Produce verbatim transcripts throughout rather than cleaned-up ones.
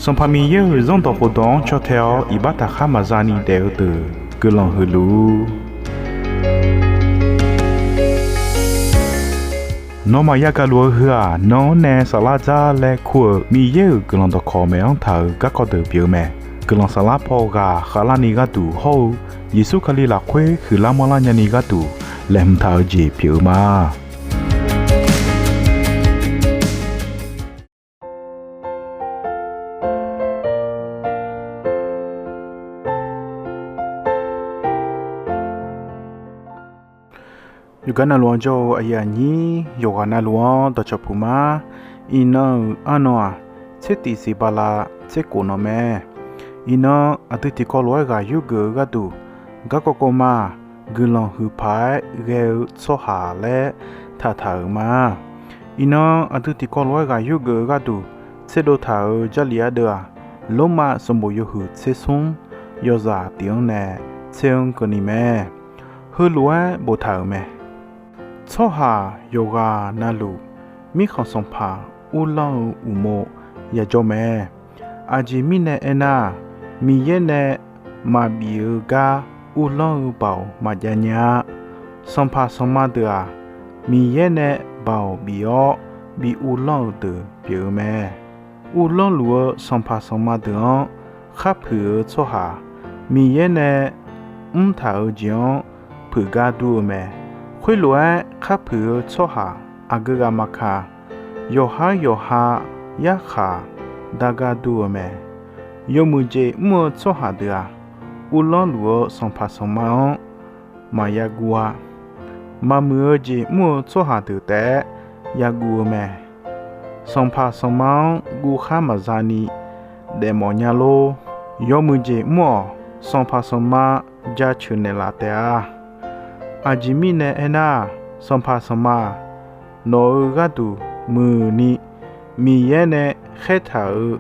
Sanqpaq Miqyaer-euq Zanrdawq khofdawq-anr caw tae-awr iqbax taqkhar maqza ni daef-eu deuq guiqlanq huiq luf-ur. Nawmaf yagaq luf-eu heu-aq, nan-anr nae saflar dzar laer kur-euq Miqyaer-euq guiqlanq dawqkawq maeq-anr taq-euq garkawv deuq pyeuf-eu mae. Guiqlanq saflar paw ghaq khavlarni gharduq hawr-eu Yeqsur Kali lafkhoer huiqlar manrlar nyani gharduq laeqhmq taq-eu jeq pyeuf-eu ma. Yawqgar navluf-anr jawr-eu aqyuif aqnyir yawqghaq navluf-anr dawqcawq puq ma. Iqnan-euq arnan-aq, tser tif siq bala tser khof nan mae. Iqnan aqdui tiqkawv lof-aer ghaq yurgeuf-eu gharduq, garkawv kawv ma-aq, guiqlanq huiq paq-aer ghae-eu tsawrhaq laer taqtaq-euq ma. Iqnan aqdui tiqkawv lof-aer ghaq yurgeuf-eu gharduq tserdov taq-euq Jarlif ardeuv-aq, Lormav sanqbof yawhuiq tser smr yawzaq tiq-anr nae tser-anr keuvni mae. Heulof-aer boftaq-euq mae. Tsawrhaq yawqghaq navluf, mirkhanq sanqpaq uvlanr-eu uqmov yajawr mae. Aqjeq mirnae aernar, Miqyaer nae maqbif-eu gar uvlanr-eu baoq maqjav nya-a. Sanqpaq sanqma deuq-aq, Miqyaer nae baoq bif-awr bi uvlanr-euq deuq pyeuf-eu mae. Uvlanr luf-eu sanqpaq sanqma deuq-anr khar puiq-eu tsawrhaq, Miqyaer nae mrtaq-eu jeq-anr puiq gar dur-eu mae. Khoerlof-aer khar puiq-eu tsawrhaq aqgeu ghaq maqkaq, yawqhar yawqha yarkhaq dar gar dur-eu mae. Yawmuiq jeq mr-eu tsawrhaq deuq-aq, uvlanr luf-eu sanqpaq sanqma-anr maqya guv-a. Maqmuiq-eu jeq mr-eu tsawrhaq deuq taef-aer ya guv-eu mae. Sanqpaq sanqma-anr guv khar maqza ni daefmawf nya lor. Yawmuiq jeq mr-awq. Sanqpaq sanqma jaceuq naeqlaf taef-a. Aqjeq mirnae aernar, sanqpaq sanqma-aq, nawq-euq gharduq muiqni Miqyaer nae khaertaq-euq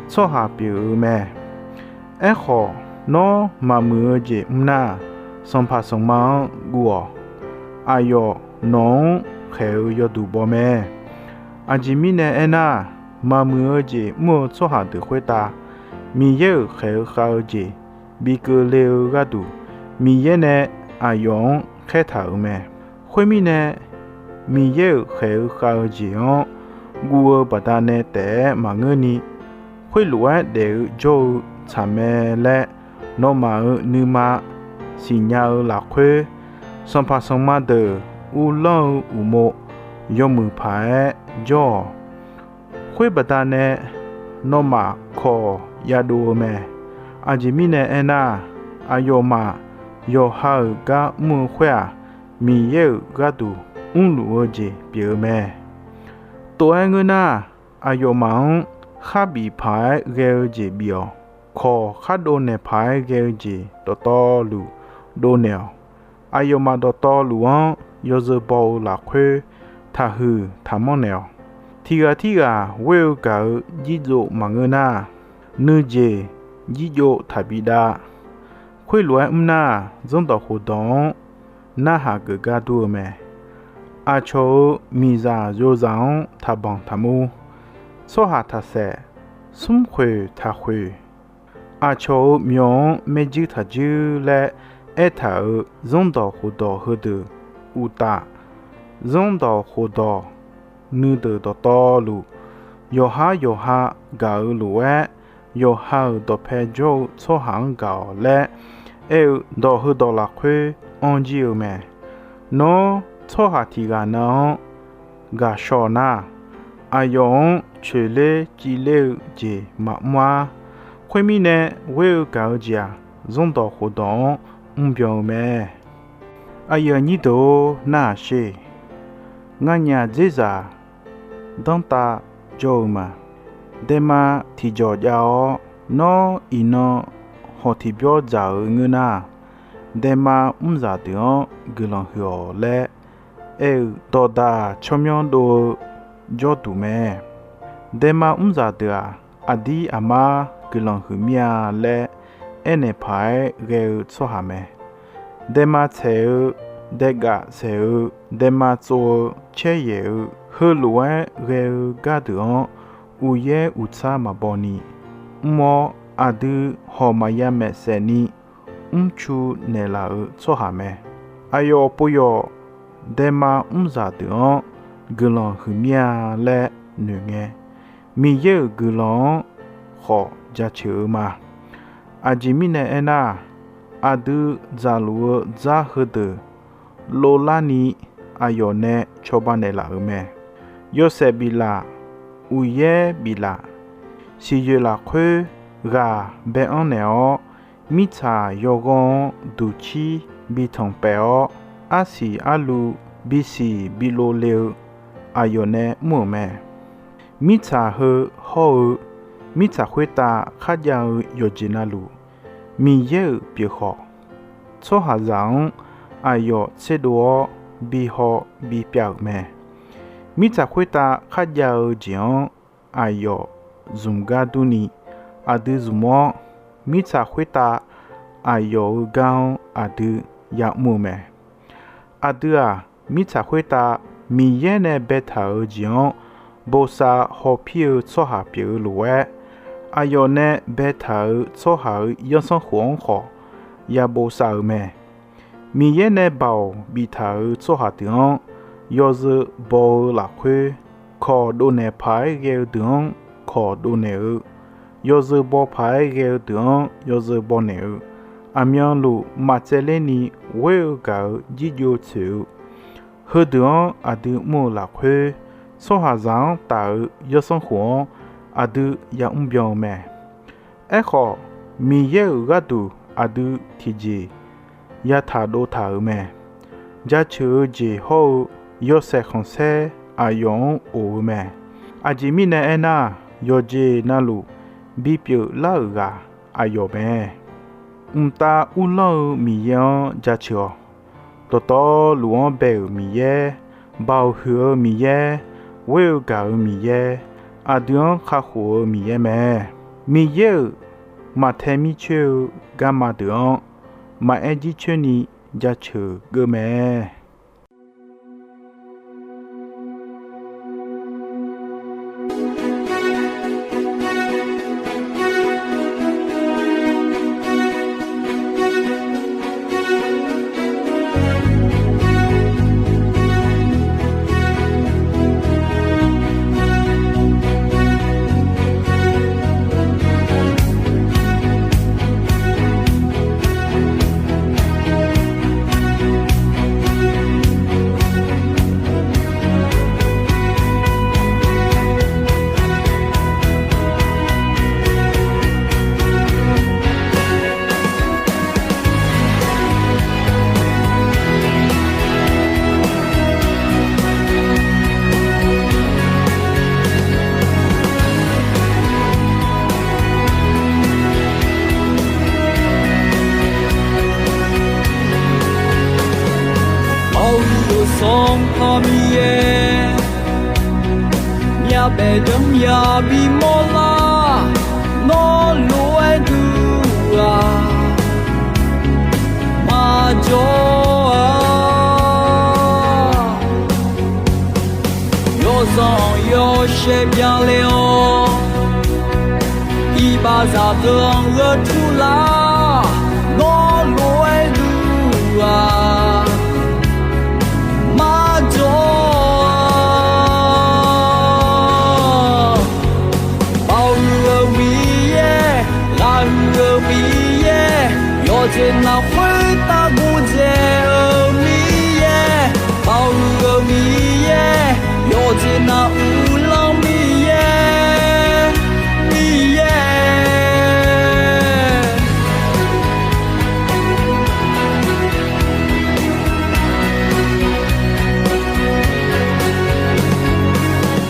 tsawrhaq pyeuf-eu mae. Aerkhawf, nawr maqmuiq-eu jeq mr nar, sanqpaq sanqma-anr guv-awq. Aqyawf nawq-anr khaeq-eu yawduq baw mae. Aqjeq mirnae aernar, maqmuiq-eu jeq mr-eu tsawrhaq deuq khoertav Miqyaer-euq khaeq-eu khav-eu jeq bi keuvle-eu gharduq, Miqyaer nae aqyawf-anr khaertaq-euq mae. Khoermirnae, Miqyaer-euq khaeq-eu khav-eu jeq-anr guv-eu baqdanae taef-aer maqngeurni, khoerlof-aer daef-eu jawr-eu tsaq mae laer, nawmaf-euq nuima siqnya-eu lafkhoer, sanqpaq sanqma deuq uvlanr-eu uqmov yawmuiq paq-aer jawr-awq. Khoer baqdanae nawmaf kawq yadov-eu mae. Aqjeq mirnae aernar, aqyawfmaf yawqha-euq gar mr-eu khoer-aq, Miqyaer-euq gharduq mrluf-eu jeq pyeuf-eu mae. Tov-aer ngeur nar, aqyawfmaf-anr kharbif paq-aer ghae-eu jeq bif-awq. Kawq khardov naeq paq-aer ghae-eu jeq dawqtawvluf dovnaeq-awq. Aqyawfmaf dawqtawvluf-anr yawzeu baw-eu lafkhoer taqhuiq taqmanr naeq-awq. Tiq ghaq tirghaq ghoer-eu gaq-eu jirdzov maqngeur nar, nuijeq jirdzov taqbi dav. Khoerlof-aer mr nar, zanrdawq khofdawq-anr narhaq geuf gar dur-eu mae. Aqcawq-euq miqzaq yozaq-anr taqbanq taqmur, tsawrhaq taqsaef, smrkhoeq taqkhoeq, aqcawq-euq myawq-anr maerjuir taqjuir laer aertaq-euq zanrdawq khofdawq heudeuq uqtaf, zanrdawq khofdawq nuideuq dawqtawvluf, yawqhar yawqha gaq-eu lof-aer, yawqha-euq dawqpae jawr-eu tsawrhaq-anr gaq-awq laer aer-eu dawq heudawq lafkhoer anr jir-eu mae. Nawr tsawrhaq tiq ghaq nan-anr ghaqshaw nar, aqyawf-anr coeqler civler-eu jeq maqmr-ar. Khoermirnae, ghoer-eu gaq-eu jeq-aq, zanrdawq khofdawq-anr mrbyan-eu mae. Aqyuif aqnyir deuq-or, narhaq sher. Nganyaf dzerzaq danrtav jawr-eu ma. Daema tiqjawq jav-awr, nawr iqnan hawq tiqbyawr dzaq-eu ngeur nar, daema mrzaq deuq-anr guiqlanq huiq-awq laer aer-eu dawqdaq tsawrmyanr dov-eu jawrduq mae. Daema mrzaq deuq-aq, aqdir aqmar guiqlanq huiq mir-a laer aernaeq paq-aer ghae-eu tsawrhaq mae. Daema tsaeq-eu, daegaf saeq-eu, daema tsov-eu, caeryaeq-eu, heulof-aer ghae-eu gardeuq-anr uqyaer uqtsar maqbaw ni, mr-awr, aqdui hawq maqya maeqsaef ni mrcu naeqlaf-euq tsawrhaq mae. Aqyawf pov yawq daema mrzaq deuq-anr guiqlanq huiqmir-a laer noeqngae, Miqyaer-euq guiqlanq-anr khawf jaceuq-eu ma. Aqjeq mirnae aernar-aq, aqdui dzaqluf-eu dzar heudeuq lovlarni aqyawf nae cawba naeqlaf-euq mae. Yawshaef biflaf, uqyaer biflaf, siqyoeq lafkhoer ghaq bae-anr naeq-awr, mirtsaq yawghanr-anr duqcir bi tanq paef-awr, arsiq arlu bisiq bi lov le-eu aqyawf nae mr-euq mae. Mirtsaq heu hawr-eu, mirtsaq khoertav kharjav-eu yawqjeq navluf, Miqyaer-euq pyeuf khawf, tsawrhaqzaq-anr aqyawf tserdov-awr bihaw bipyav-euq mae. Mirtsaq khoertav kharjav-eu jeq-anr aqyawf zmq gar durni, aqdui zmq-awr, mirtsaq khoertav aqyawf-euq gar-anr aqdui ya'mr-eu mae. Aqdui-aq, mirtsaq khoertav Miqyaer nae baetaq-euq jeq-anr bosav hawpir-eu tsawrhaq pyeuf-eu lof-aer, aqyawf nae baetaq-euq tsawrhaq-euq zanrsanrkhof-anr khawf ya bosav-euq mae. Miqyaer nae baoq biftaq-euq tsawrhaq deuq-anr yawzeu baw-eu lafkhoer, kawq dovnaeq paq-aer ghae-eu deuq-anr kawq dovnaeq-eu, yawzeu baw paq-aer ghae-eu deuq-anr yawzeu baw naeq-eu, aqmyanluf maqtsaevler ni ghoer-eu gaq-eu jirjov tsoeq-eu, heudeuq-anr aqdui mr-eu lafkhoer, tsawrhaqzaq-anr taf-euq zanrsanrkhof-anr aqdui ya'mr byan-eu mae. Aerkhawf, Miqyaer-euq gharduq aqdui tiqjeq yataq dov taq-euq mae. Jaceuq-eu jeq hawr-eu yawshaef khanqsaer aqyawf-anr of-eu mae. Aqjeq mirnae aernar, yawqjeq navluf bipyeuf lar-euq ghaq aqyawf mae. Mqtav uvlanr-eu Miqyaer-anr jaceuq-awq. Dawqtawvluf-anr bae-euq Miqyaer, baoq huiq-eu Miqyaer, ghoer-eu gaq-euq Miqyaer, aqdui-anr kakhof-eu Miqyaer mae. Miqyaer-euq maqtae mircoer-eu garma deuq-anr maqaer jircoer ni jaceuq geuv mae. Baoq-eu Sanqpaq Miqyaer, myavbaef deuq-anr ya bimawr lar. Nawr lof-aer duq-aq, maqjawr-a. Yawzanq yawshaef byanle-awr, iqbaxzaq deuq-anr gheu tur lar. Nawr lof-aer duq-aq, maqjawr-a. Baoq-eu Miqyaer, ghaq huiq-eu Miqyaer, yawqjeq navluf khoertav gordzae-eu Miqyaer. Baoq-eu Miqyaer, yawqjeq navluf uvlanr Miqyaer, Miqyaer.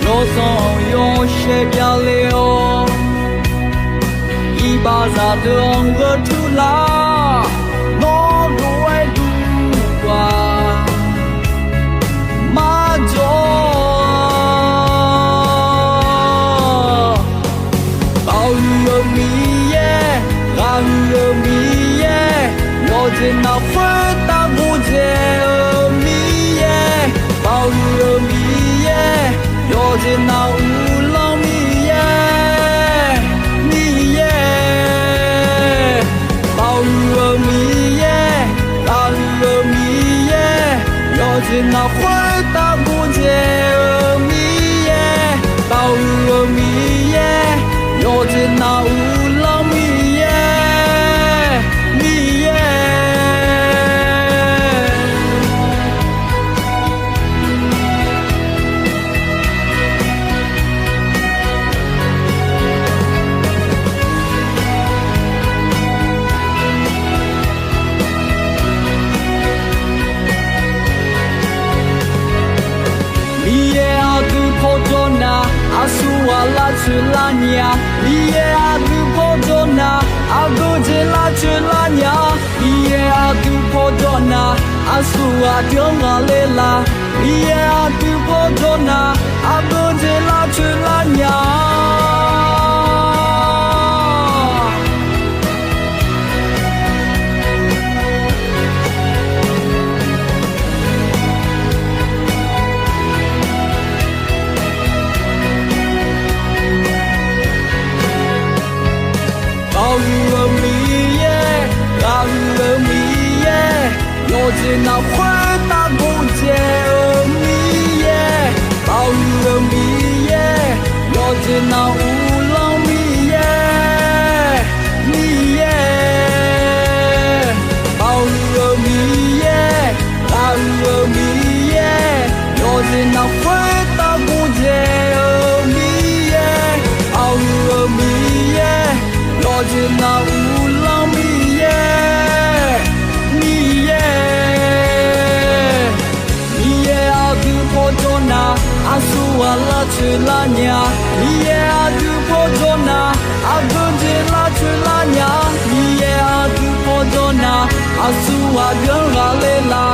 Yawzanq yawshaef byanle-awr, iqbaxzaq deuq-anr gheu tur lar. Nawr lof-aer duq-aq, maqjawr-a. Baoq huiq-eu Miqyaer, ghaq huiq-eu Miqyaer, yawqjeq navluf khoertav gordzae-eu Miqyaer. Baoq huiq-eu Miqyaer, yawqjeq navluf uvlanr Miqyaer, Miqyaer. Aqsurghaq lavcoeq lavnya, Miqyaer aqdui paw jawr nar, aqgeu jeq lavcoeq lavnya. Miqyaer aqdui paw jawr nar, aqsurghaq deuq-anr ghaqler la. Miqyaer aqdui paw jawr nar, aqgeu jeq lavcoeq lavnya. Ghaqhuiq-eu Miqyaer, ghaqhuiq-eu Miqyaer, yawqjeq nav khoertav gordzae-eu Miqyaer, ghaqhuiq-eu Miqyaer, yawqjeq nav uvlanr Miqyaer, Miqyaer. Ghaqhuiq-eu Miqyaer, ghaqhuiq-eu Miqyaer, yawqjeq nav khoertav gordzae-eu Miqyaer, ghaqhuiq-eu Miqyaer, yawqjeq nav uvlanr Miqyaer, Miqyaer. Miqyaer aqdui paw jawr nar, aqsurghaq lavcoeq lavnya. Miqyaer aqdui paw jawr nar, aqgeu jeq lavcoeq lavnya. Miqyaer aqdui paw jawr nar, aqsurghaq deuq-anr ghaqler la.